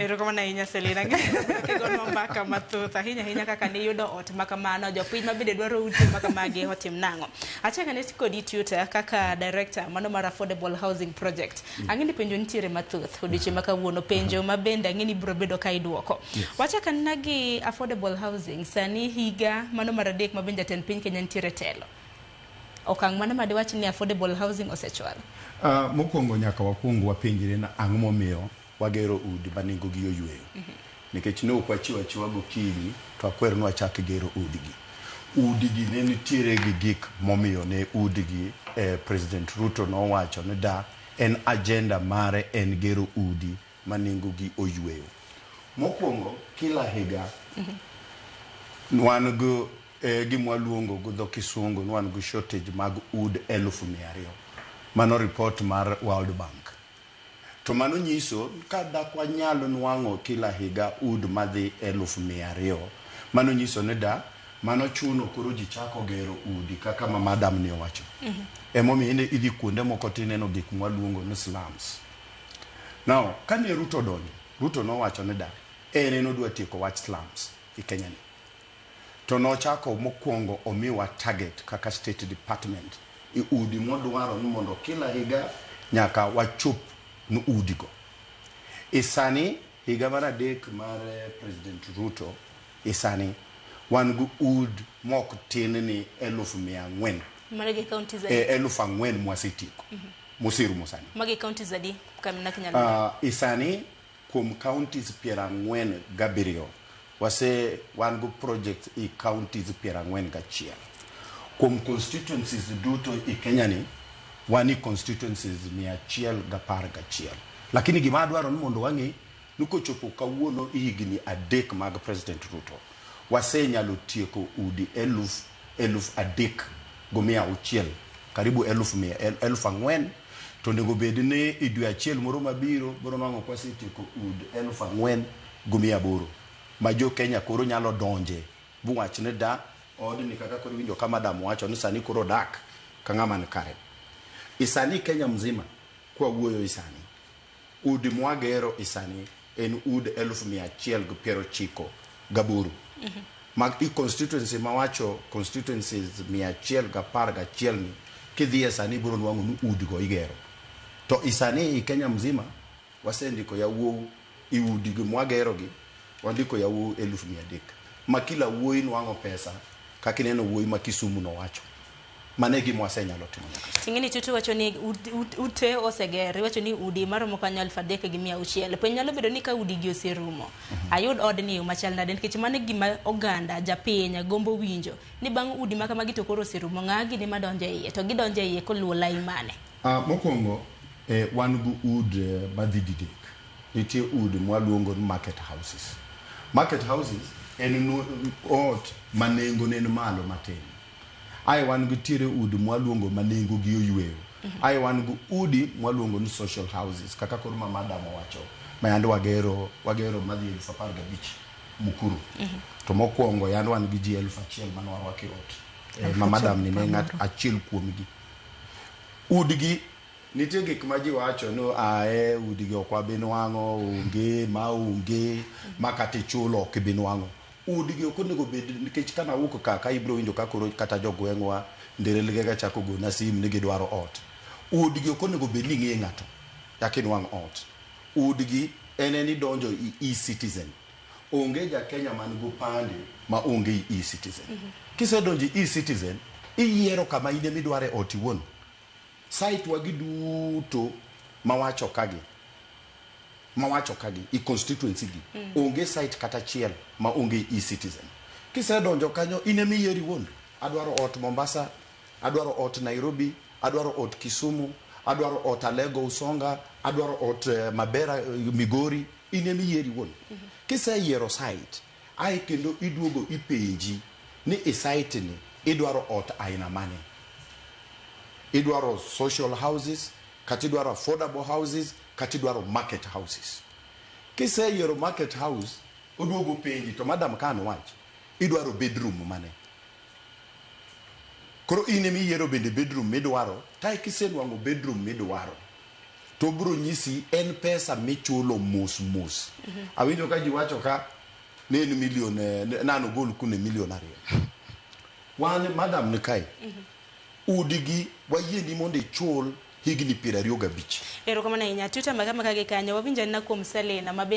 Erokamano ahinya Selina. Kigonwa mbaka mathoth ahinya ahinya kaka niyudo ot makamano, jopiny ma bende dwaro ute makamagi otim nang'o. Achako ane kodi tutor kaka director mano mar Affordable Housing Project. Ang'e ni penjo nitiere mathoth odiochieng' ma kawuono, penjo ma bende ang'e ni ibiro bedo ka iduoko. Wachak anena gi affordable housing sani higa mano mar adek ma bende jatend piny Kenya nitiere e telo. Okang' mane ma diwach ni affordable housing osechwalo? Mokwongo nyaka wakwong wapenjre ni ang'o momiyo wagero udi ma nengogi oyweyo. Nikech ne ok wachiew achiewa gokinyi to wakwer ni wachak gero udigi. Udigi ne nitiere gi gik momiyo ne udigi President Ruto nowacho ni da en agenda mare en gero udi ma nengogi oyweyo. Mokwongo kila higa wan gi gima waluongo gi dho kisungu ni wan gi shortage mag ud 200,000. Mano report mar World Bank. To mano nyiso ka dak wanyal nwang'o kila higa ud madhi 200,000, mano nyiso ni da mano chuno koro ji chako gero udi kaka ma madam ni owacho. Emomiyo idhi kuonde moko tineno gik mwaluongo ni slums. Now, kane Ruto odonjo, Ruto nowacho ni da en en odwa tieko wach slums e Kenya ni. To nochako mokwongo omiwa target kaka state department e udi modwaro ni mondo kila higa nyaka wachop ni udigo. E sani higa mar adek mar President Ruto e sani wan gi ud mok tin ni 400,000. Mano gi counties adi? 4,000 mwasetieko. Moserumo sani. Magi counties adi? Kamna kinyalo. E sani kuom counties 47 wase wan go projects e counties 41. Kuom constituencies duto e Kenya ni wan e constituencies 111. Lakini gima adwaro ni mondo wang'e ni kochopo kawuono higni adek mag President Ruto wasenyalo tieko udi 3,600, karibu 4,000, to onego bed ni e dwe achiel moro mabiro biro nwang'o ka wasetieko ud 4,800 ma jo Kenya koro nyalo donje buwach ni da odni kaka koro iwinjo ka madam wacho ni sani koro dak ka ng'ama ni kare. E sani Kenya mzima kwa wuoyo e sani udi mwagero e sani en ud 198,000 mag i constituency mawacho constituencies 111 ni kidhiye sani ibiro nwang'o ni udigo igero. To i sani i Kenya mzima wasendiko yawuowi i udi gi mwagero gi wandiko yawuowi 300,000 ma kila wuoyi nwang'o pesa kaka ineno wuoyi ma Kisumu nowacho. Mano e gima wasenyalo timo nyaka sani. Ting'eni tutu wacho ni ute oseger, iwacho ni udi maromo kanyo 3,600. Penjo nyalo bedo ni ka udi gi oserumo, ayud odni e yo machal nade? Nikech mano e gima oganda, japiny gombo winjo. Ni bang' udi ma kamagi to koro oserumo, ng'a gini madonjo e iye? To gidonjo e iye koluwo lai mane? Mokwongo, wan gi ud madhi didek. Nitie ud mwaluongo ni market houses. Market houses en ot ma nengone ni malo matin. Ae wan gi tiere udi mwaluongo ma nengo gi oyweyo. Ae wan gi udi mwaluongo ni social houses kaka koro ma madam owacho ma yande wagero madhi 15,000 Mukuru. To mokwongo yande wan gi ji 1,000 mane warwako e ot. Ma madam ni ne ng'at achiel kuomgi. Udgi nitie gik ma ji wacho ni ae udigi ok wabi nwang'o, onge, ma onge, ma kata ichulo ok ibi nwang'o. Udgi ok onego bed nikech kana awuok ka ka ibiro winjo ka koro kata jogweng'wa Nderelgega chako gona sim ni gidwaro ot. Udgi ok onego bed ni ing'e ng'ato eka inwang' ot. Udgi en en idonjo i e-citizen. Onge ja Kenya man gopande ma onge i e-citizen. Kisedonjo i e-citizen, iyiero kama in ema idware ot iwuon. Site wa gi duto mawacho kagi mawacho kagi i constituency gi onge site kata achiel ma onge e-citizen. Kisedonjo kanyo in ema iyiero iwuon. Adwaro ot Mombasa, adwaro ot Nairobi, adwaro ot Kisumu, adwaro ot Alego Usonga, adwaro ot Mabera Migori, in ema iyiero iwuon. Kiseyiero site, ae kendo iduogo ipenji ni e site ni idwaro ot aina mane. Idwaro social houses, kata idwaro affordable houses, kata idwaro market houses. Kiseyiero market house, oduogo penji to madam ka an wach, idwaro bedroom mane? Koro in ema iyiero bende bedroom midwaro, tae kisenwang'o bedroom midwaro, To obiro nyisi en pesa michulo mos mos. Awinjo ka ji wacho ka ne en milion nano gol kune milion 2. Wan madam ni kae. Udigi wayieni mondo ichul higni 25. Erokamano ahinya. Tuta maka maka gi kanyo wawinjo anena kuom Selina ma